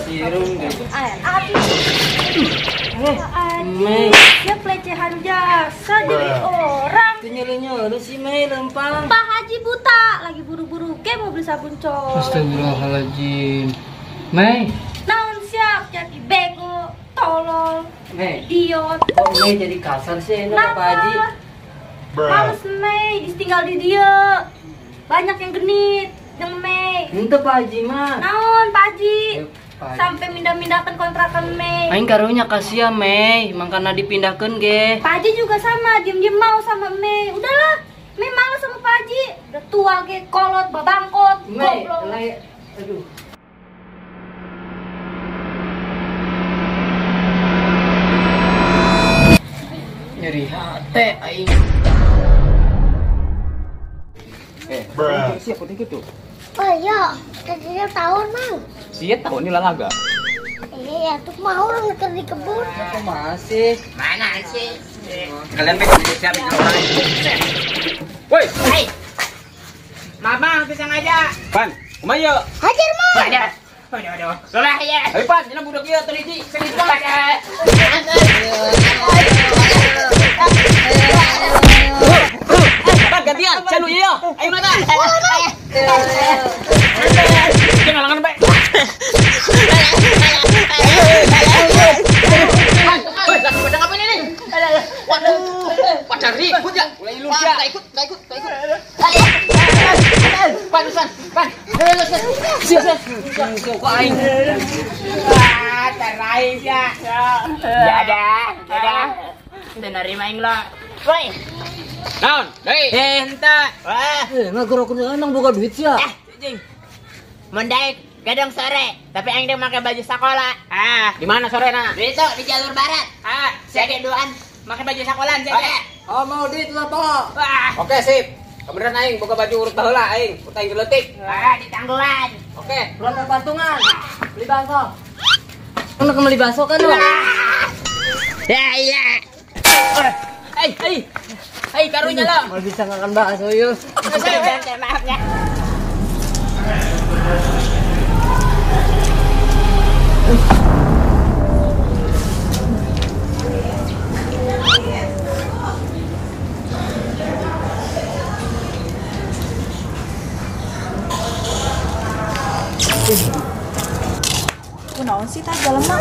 Sirung gitu. Mei, dia pelecehan jasa jadi orang. Nyeri-nyeri si Mei lempang. Pak Haji buta, lagi buru-buru ke mau beli sabun colek. Astagfirullahaladzim. Mei. Naon siap jadi bego, tolol, Mei. Idiot. Kok Mei jadi kasar sih ini Pak Haji? Males Mei, ditinggal di dia. Banyak yang genit, yang Mei. Ente Pak Haji mah. Naon Pak Haji? Sampai mindah-mindahkan kontrakan Mei. Aing karunya kasihan Mei, mangkana dipindahkeun ge. Pak Haji juga sama, diem-diem mau sama Mei. Udahlah, Mei males sama Pak Haji. Udah tua ge, kolot, babangkot, goblok. Mei, aduh. Nyeri hati aing. Siapa gitu? Oh iya, tadinya tahun mang. Siapa tahun ini lalaga? Iya, tuh mau orang ngeker di kebun. Kok masih? Mana sih? Kalian pengen siapa yang woi! Hei! Mama, pisang aja. Pan, kumaha? Hajar mang. Hajar. Aduh, aduh. Salah ya. Ayo Pan, ini budak ieu teu hiji, sing hiji. Pan gantian, canu ieu. Ayo mana? Jangan langan bae. Woi, lagi pada ngapain ini? Waduh, pada ribut ya. Mulai lu ya. Enggak ikut, enggak ikut, enggak ikut. Pan, pan, pan. Siap, siap. Kok aing. Ah, terai ya. Ya ada, ya ada. Nerima aing lo. Woi. Naon? Deui. Eh, henteu. Wah. Ngagorok emang boga duit sia. Eh, jing. Mun daek gadang sore, tapi aing dek make baju sekolah. Ah, di mana sore na? Di itu di jalur barat. Ah, saya duaan make baju sekolah saya. Oh, mau duit lah, Pak. Wah. Oke, sip. Kebeneran aing boga baju urut baheula aing, urut aing leutik. Ah, ditangguhan. Oke, keluar patungan. Beli bakso. Kan beli bakso kan lo? Ya, iya. Hei, hei. Hei, karunya lo. Mau bisa makan bakso yuk. Saya maaf ya. Kunaon sih teh dalam mah?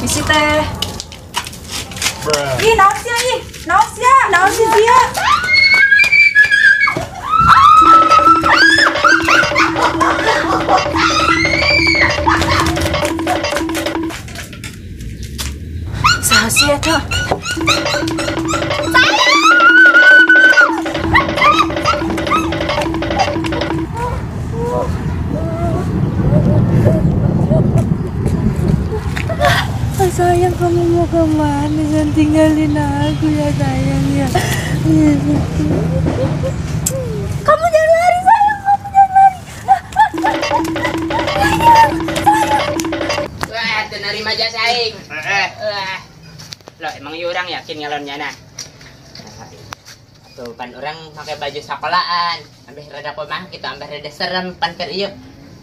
Isi teh. Ih, naon sia ih? Naon sia? Naon sih sia? Saha sih eta? Sayang, kamu mau kemana? Jangan tinggalin aku ya sayang ya. Kamu jangan lari sayang, kamu jangan lari. Sayang, sayang. Wah, nerima jasa aing. Wah. Loh, emang ieu urang yakin ngalonnya nah. Tuh pan orang pakai baju sekolahan, ambeh rada kumaha gitu, ambeh rada serem pan keur ieu.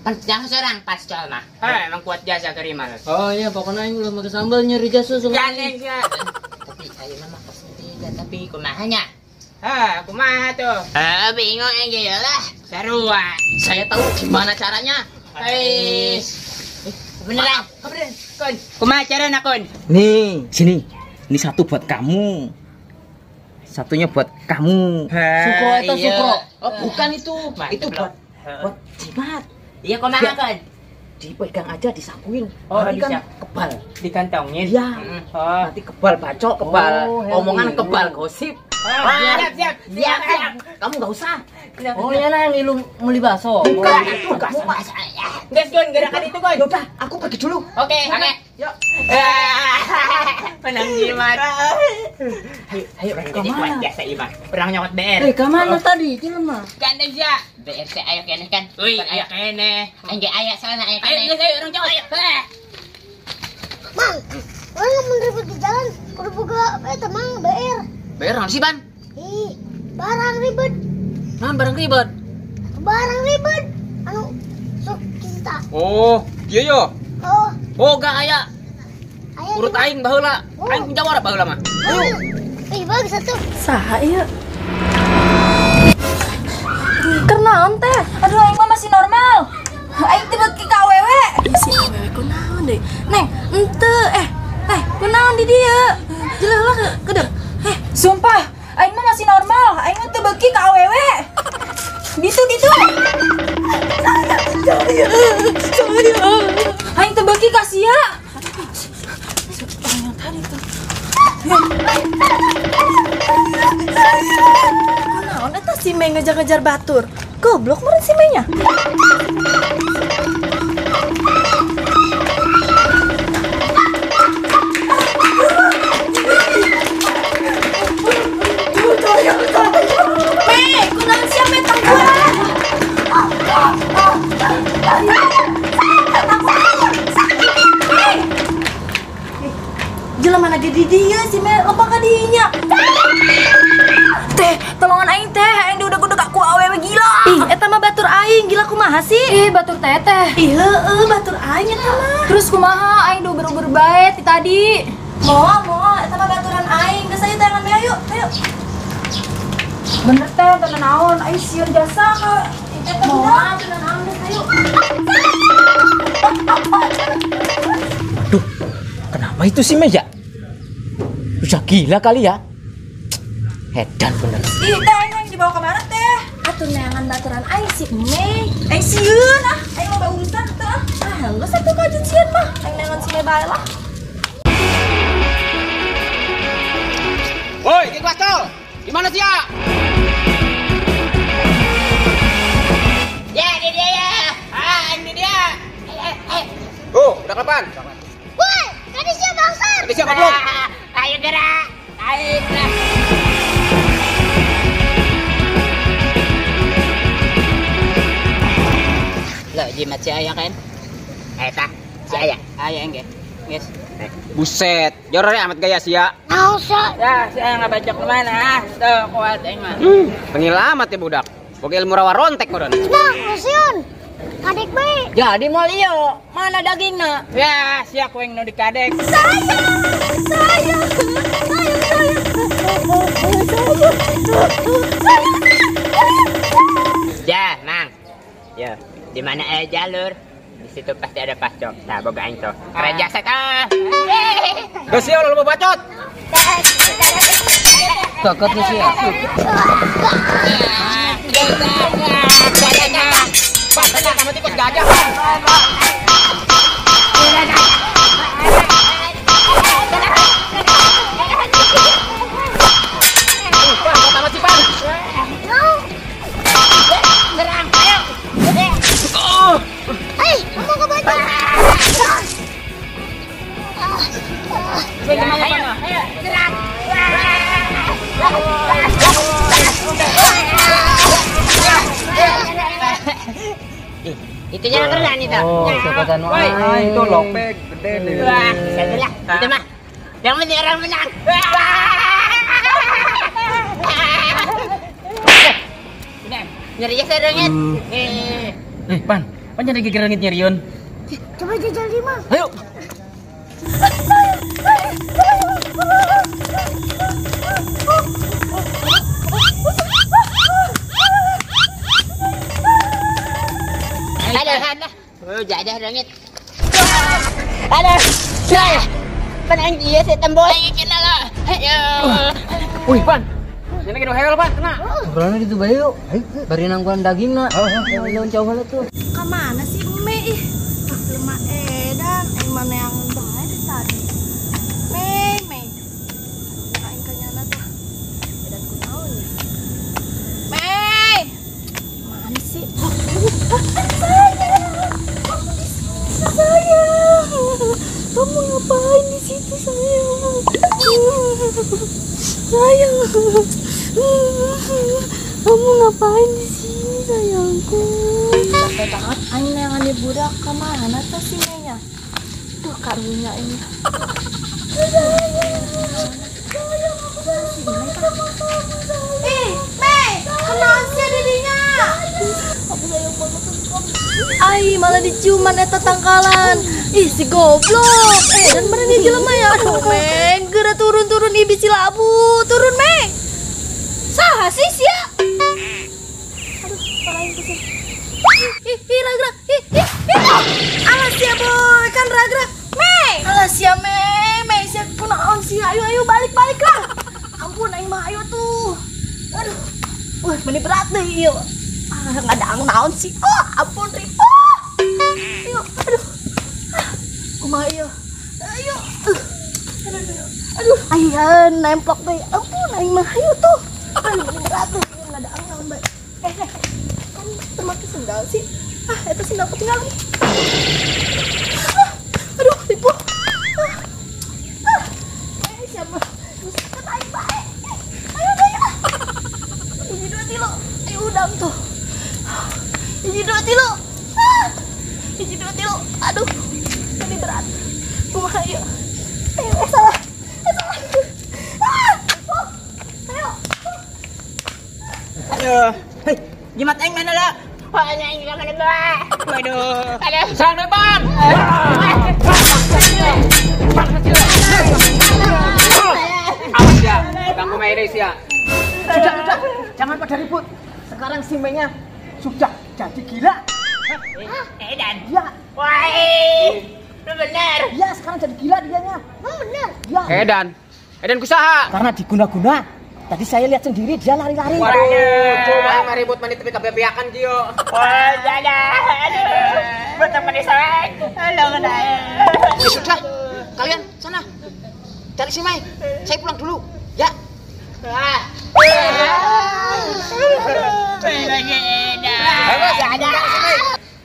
Pan jangan seorang pas col mah. Ah, emang kuat jasa terima. Oh iya, pokoknya aing ulah make sambal nyeri jasa sama. Gandeng sia. Tapi ayeuna mah kos tidak, tapi kumaha nya? Ah, kumaha tuh? Ah, bingung aing ge lah. Sarua. Saya tahu gimana caranya. Hei. Beneran? Beneran. Kon, kumaha carana kon? Nih, sini. Ini satu buat kamu. Satunya buat kamu. Sukro itu sukro. Oh, bukan itu. Itu buat buat jimat. Iya, kumaha kon? Dipegang aja, disakuin. Oh, nanti kan kebal. Dikantongin. Iya. Oh. Nanti kebal bacok, kebal omongan, kebal gosip. Oh, siap, siap, siap, siap. Kamu nggak usah. Oh, iya lah yang ilu beli bakso. Bukan, itu enggak usah. Guys, Gon, gerakan itu, Gon. Ya udah, aku pergi dulu. Oke, oke. Yuk. Menang jimat. Ayo, ayo, jadi kuat biasa iman. Perang nyokot BR. Eh, kemana tadi? Jelema. Gandeng sia. BR teh ayo keneh kan. Wih, ayo keneh. Aing ge aya soalna ayo Ayo, keneh. guys, ayo orang nyokot. Ayo. Mang, orang mun ribut di jalan kudu boga eta mang BR. BR naon sih, Ban? Ih, barang ribet. Nah, barang ribet. Barang ribet. Anu Oh, iya yo. Oh. Oh, gak aya. Urut aing baheula. Aing jawara baheula mah. Ayo. Ih, bagus atuh. Saha ieu? Kenaon teh? Aduh, aing mah masih normal. Aing teh beuki ka awewe. Si awewe kunaon deui? Neng, henteu teh kunaon di dieu? Jelah lah kedeung. Sumpah, aing mah masih normal. Aing mah teu beuki ka awewe. Ditu ditu. Saya. Aing teu beuki ka sia. Orang yang tadi tuh. Kunaon eta si Mei ngejar-ngejar batur? Goblok meureun si Mei-nya. Mei, kunaon sia Mei tangguhan? Jelema mana ge di dieu si Mei loba ka dinya. Teh, tolongan aing teh, aing diudag-udag aku awewe gila. Ih, eta mah batur aing, gila kumaha sih? Ih, batur teteh. Ih, heueuh, batur aing eta mah. Terus kumaha aing diuber-uber bae ti tadi. Moal, moal, eta mah baturan aing. Geus ayo tangan Mei ayo, ayo. Bener teh, teu naon, aing sieun jasa ka eta moal, teu naon geus ayo. Aduh, kenapa itu sih Mei ya? Udah gila kali ya. Edan bener. Ih, teh aing dibawa ke mana teh? Atuh neangan baturan aing si Mei. Aing sieun ah, aing loba urusan teh ah. Ah, geus atuh kajeun sieun mah. Aing neangan si Mei bae lah. Woi, Ki Kwastol. Di mana sih ya? Ya, ini dia ya. Ah, ini dia. Oh, udah kapan? Woi, tadi siapa bangsa? Tadi siapa belum? Ayo gerak. Ayo gerak. Loh, jimat si ayah kan? Eta, si ayah. Ayah enggak. Guys. Buset, joror amat gaya sia. Masa? Ya, si ayah nggak baca kemana? Tuh, kuat aing mah. Tengil amat ya budak. Boga ilmu rawa rontek meureun. Nah, Lucian. Kadek bae. Jadi moal ieu, mana dagingna? Ya, sia kuing nu dikadek. Saya. Ya, Mang. Yo, di mana ada jalur, di situ pasti ada pascok. Nah, boga aing tuh. Kerja setan. Geus sia lu bacot. Cokot nih sia. Pan, sama tikus gajah. Pan, sama si Pan. Serang, ayo. Hei, kamu kebaca. Ayo, ayo, serang. Itunya keren itu. Oh, cokotan wah, itu lopek gede nih. Wah, bisa lah. Itu mah. Yang penting orang menang. Nyeri ya serengit. Pan, pan jadi gerengit nyeriun. Coba jajal lima. Ayo. Ada, ada. Oh, jadah rengit. Ada. Saya. Pan anjing ya setan boy kena lah. Ayo. Wih, Pan. Ini lagi hewel, Pan. Kena. Berani itu bae yuk. Bari nangguan daging na. Heeh, jauh heula tuh. Ka mana sih Mei? Ih, lemah edan, aing mana yang bae di tadi. Mei, Mei. Aing kanyana tah. Edan kunaon ya? Mei. Mana sih? Sayang, kamu di sini sayang. Kamu ngapain di situ sayang? Sayang, kamu ngapain di sini sayangku? Capek banget, aing neangan di budak kemana tuh si Mei-nya? Duh, karunya ini. Sayang, aku sayang sama kamu sayang. Ih, Mei, kenal sih dirinya. Aku sayang hayang banget engkau. Ai malah diciuman eta tangkalan. Ih si goblok. Dan mana dia jelema ya? Aduh, Meng, geura turun-turun ih bisi labu. Turun, Meng. Saha sih sia? Aduh, lain pusing. Ih, ih, ragra. Ih, ih, ih. Alas ya, boy, kan ragra. Meng. Alas ya, Meng. Meng sia kunaon sih? Ayo, ayo balik-balik lah. Ampun aing mah ayo tuh. Aduh. Wah, meni berat deh ieu. Ah, ngadang naon sih? Oh, ampun ripo. Ayo, aduh. Kumaha ieu? Ayo. Aduh, aduh. Aduh, ayo nemplok deh. Ampun aing mah ayo tuh. Aduh, meni berat deh. Ngadang naon bae. Kan termake sendal sih. Ah, eta sendal ketinggalan. Ah, aduh, ripo. Ah. Siapa? Kan aing bae. Ayo, ayo. 1, 2, 3. Ayo udang tuh. 1, 2, 3. Ah. 1, 2, 3. Aduh. Ini berat. Kumaha ieu? Ayo, salah. Salah. Ah. Oh. Ayo. Aduh. Hei, jimat aing mana lah? Wah, aing ka mana ba? Waduh. Aduh. Serang depan. Awas ya, ganggu Meiris ya. Sudah, sudah. Jangan pada ribut. Sekarang si Mei-nya sudah jadi gila. Dan. Ya. Wah, lu benar. Ya, sekarang jadi gila dianya. Benar. Ya. Edan. Edan kusaha. Karena diguna-guna. Tadi saya lihat sendiri dia lari-lari. Waduh, coba ribut menit tapi kebebiakan Gio. Wah, dadah. Aduh. Betul manis sawek. Halo, Ya sudah. Kalian sana. Cari si Mai. Saya pulang dulu. Ya.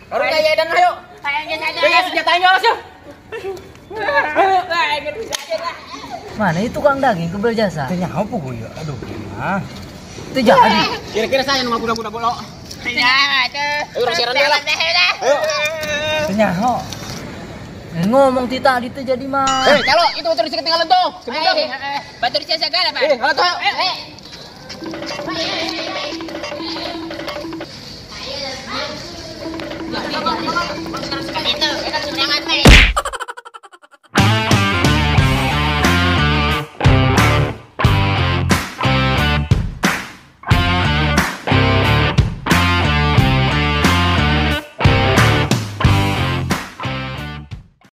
Baru kayak Edan ayo. Pegang senjatanya awas ya. Mana itu tukang daging kebel jasa? Tanya apa gue ya? Aduh. Ah. Itu jadi. Kira-kira saya nunggu kuda-kuda bolok. Ya, tuh. Ayo siaran dia lah. Ayo. Tanya ho. Ngomong tita tadi tuh jadi mah. Eh, kalau itu terus ketinggalan tuh. Sebentar. Batur segala, Pak. Eh, halo tuh. Itu.